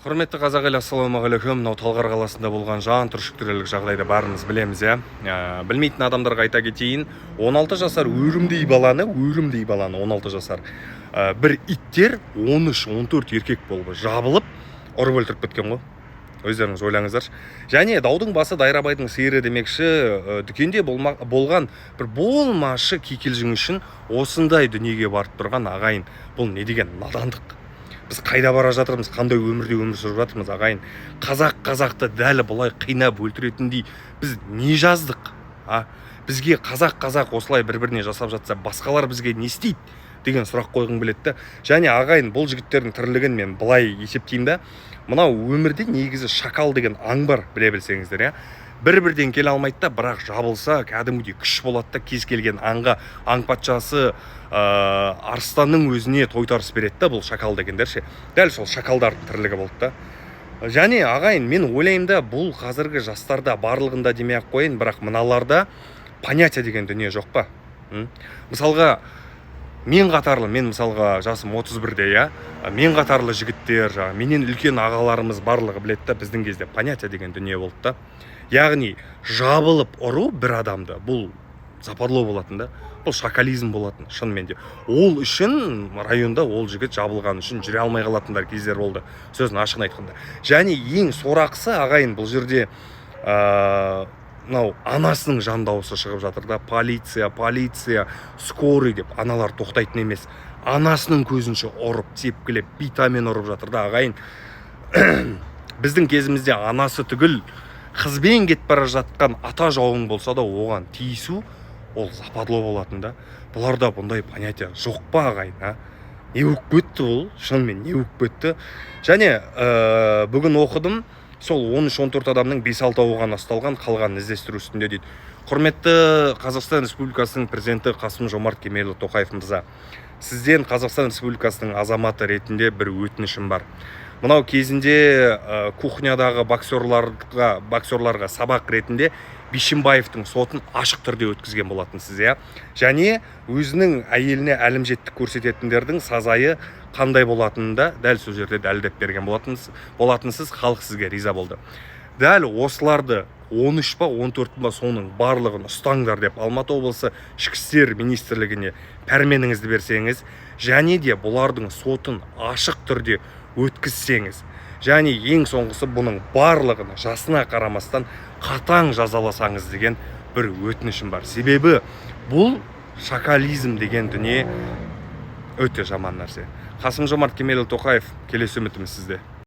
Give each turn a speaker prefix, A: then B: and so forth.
A: Құрметті қазақ елі, ассалаумағалейкум! Мынау Талғар қаласында болған жан түршіктірерлік жағдайды бәріміз білеміз, иә. Білмейтін адамдарға айта кетейін: 16 жасар өрімдей баланы, өрімдей баланы, 16 жасар бір иттер 13-14 еркек болып жабылып, ұрып өлтіріп кеткен ғой. Өздеріңіз ойлаңыздаршы. Және даудың басы Дайрабайдың сиыры демекші, дүкенде болған бір болмашы кикілжің үшін осындай дүниеге барып тұрған, ағайын, бұл не деген надандық? Біз қайда бара жатырмыз? Қандай өмірде өмір сүріп жатырмыз, ағайын? Қазақ қазақты дәл бұлай қинап өлтіретіндей біз не жаздық, а? Бізге қазақ қазақ осылай бір біріне жасап жатса, басқалар бізге не істейді деген сұрақ қойғым келеді да. Және, ағайын, бұл жігіттердің тірлігін мен былай есептеймін да: мынау өмірде негізі шакал деген аң бар, біле білсеңіздер, иә. Бір бірден келе алмайды да, бірақ жабылса, кәдімгідей күш болады да. Кез келген аңға, аң патшасы арыстанның өзіне тойтарыс береді да бұл шакал дегендер ше. Дәл сол шакалдардың тірлігі болды да. Және, ағайын, мен ойлаймын да, бұл қазіргі жастарда, барлығында демей ақ қояйын, бірақ мыналарда понятие деген дүние жоқ па, м? Мысалға, мен қатарлы, мен, мысалға, жасым 31-де, иә, мен қатарлы жігіттер, жаңағы менен үлкен ағаларымыз барлығы біледі да, біздің кезде понятие деген дүние болды да. Яғни жабылып ұру бір адамды, бұл западло болатын да, бұл шакализм болатын шынымен де. Ол үшін районда ол жігіт жабылған үшін жүре алмай қалатындар кездер болды, сөзін ашығын айтқанда. Және ең сорақысы, ағайын, бұл жерде мынау анасының жан дауысы шығып жатыр да: «Полиция, полиция, скорый» деп. Аналар тоқтайтын емес, анасының көзінше ұрып, тепкілеп, битамен ұрып жатыр да. Ағайын, біздің кезімізде анасы түгіл, қызбен кетіп бара жатқан ата жауың болса да, оған тиісу ол западло болатын да. Бұларда бұндай понятие жоқ па, ағайын, а? Не болып кетті бұл, шынымен не болып кетті? Және бүгін оқыдым, сол 13-14 адамның 5-6-ауы ғана ұсталған, қалғанын іздестіру үстінде дейді. Құрметті Қазақстан Республикасының президенті Қасым Жомарт Кемелұлы Тоқаев мырза, сізден Қазақстан Республикасының азаматы ретінде бір өтінішім бар. Мынау кезінде кухнядағы боксерларға сабақ ретінде Бишімбаевтың сотын ашық түрде өткізген болатынсыз, иә. Және өзінің әйеліне әлімжеттік көрсететіндердің сазайы қандай болатынын да дәл сол жерде дәлелдеп берген болатынсыз. Халық сізге риза болды. Дәл осыларды, 13 па, 14 па, соның барлығын ұстаңдар деп Алматы облысы Ішкі істер министрлігіне пәрменіңізді берсеңіз және де бұлардың сотын ашық түрде өткізсеңіз, және ең соңғысы, бұның барлығын жасына қарамастан қатаң жазаласаңыз деген бір өтінішім бар. Себебі бұл шакализм деген дүние өте жаман нәрсе. Қасым Жомарт Кемелұлы Тоқаев, келесі үмітіміз сізде.